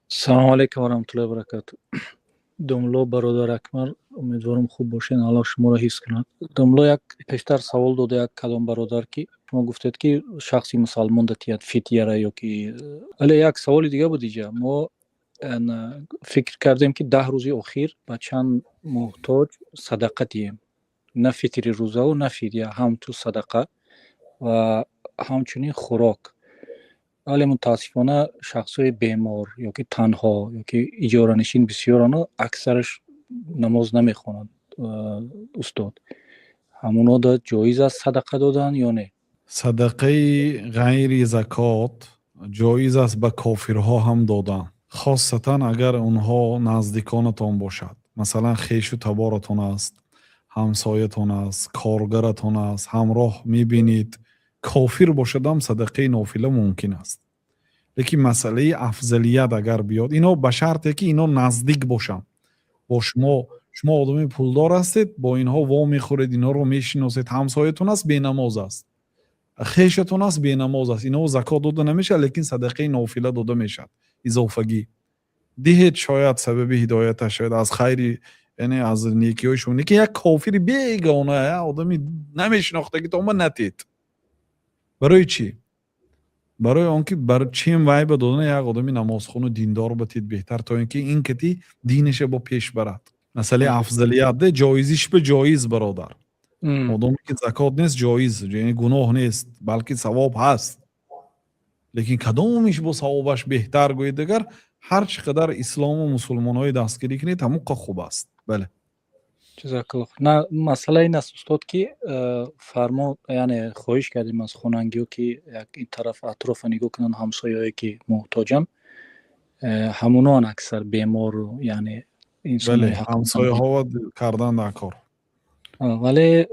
Салому алайкум ва раҳматуллоҳи ва баракату. Домло, бародар Акмал, умедворам, хуб бошед, Аллоҳ шуморо ҳифз кунад. Домло, як пештар савол дода як кадом бародар, ки шумо гуфтед, ки шахси мусалмон датият фитяра ёки, вале як саволи дига буд. Иҷа мо фикр кардем, ки 10 рӯзи охир ба чанд муҳтоҷ садақа диҳем, на фитри рӯзаву на фидя, ҳам ту садақа ва ҳамчунин хӯрок. Вале мутаассифона шахсҳои бемор ёки танҳо ёки иҷоранишин бисёрану аксараш намоз намехонанд. Устод, ҳамонода ҷоиз аст садақа додан ё не? Садақаи ғайри закот ҷоиз аст ба кофирҳо ҳам додан, хосатан агар онҳо наздиконатон бошад, масалан, хешу таборатон аст, ҳамсоятон аст, коргаратон аст, ҳамроҳ мебинед. Кофир бошадам, садақаи нофила мумкин аст. Лекин масъалаи афзалият агар биёд, ино ба шарте ки ино наздик бошанд бо шумо. Шумо одами пулдор ҳастед, бо инҳо во мехӯред, инҳоро мешиносед, ҳамсоятон аст, бенамоз аст, хешатон аст, бенамоз аст, иноҳо закот дода намешавад, лекин садақаи нофила дода мешавад. Изофагӣ диҳед, шояд сабаби ҳидояташ шавад аз хайри, яъне аз некиҳои шумо. Лекин як кофири бегона, одами намешинохтагитонба натед. Барои чӣ? Барои он ки бар чем вай ба додан, як одами намозхону диндор батид беҳтар, то ин ки ин кати динаша бо пеш барад. Масъалаи афзалият де, ҷоизиш ба ҷоиз, бародар. Одоме ки закот нест, ҷоиз, яъне гуноҳ нест, балки савоб ҳаст. Лекин кадомиш бо савобаш беҳтар гӯед, дигар ҳар чӣ қадар ислому мусулмонҳои дастгирӣ кунед, ҳамон қа хуб аст, бале. Ҷазакаллоҳ. На, масъала ин аст, устод, ки фармо, яъне хоҳиш кардем аз хонангиҳо, ки як ин тараф атрофа нигоҳ кунанд, ҳамсояҳое ки муҳтоҷанд, ҳамоноан аксар бемору, яъне бале, ҳамсояҳо кардан дар кор. Вале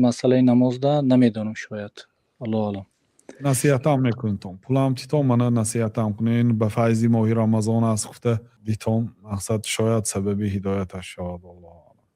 масъалаи намозда намедонам, шояд, Аллоҳу аълам. Насиҳатам мекунитон, пулам титон, мана насиҳатам кунен, ба файзи моҳи Рамазон аст гуфта дитон, мақсад, шояд сабаби ҳидояташ шавад, Аллоҳу.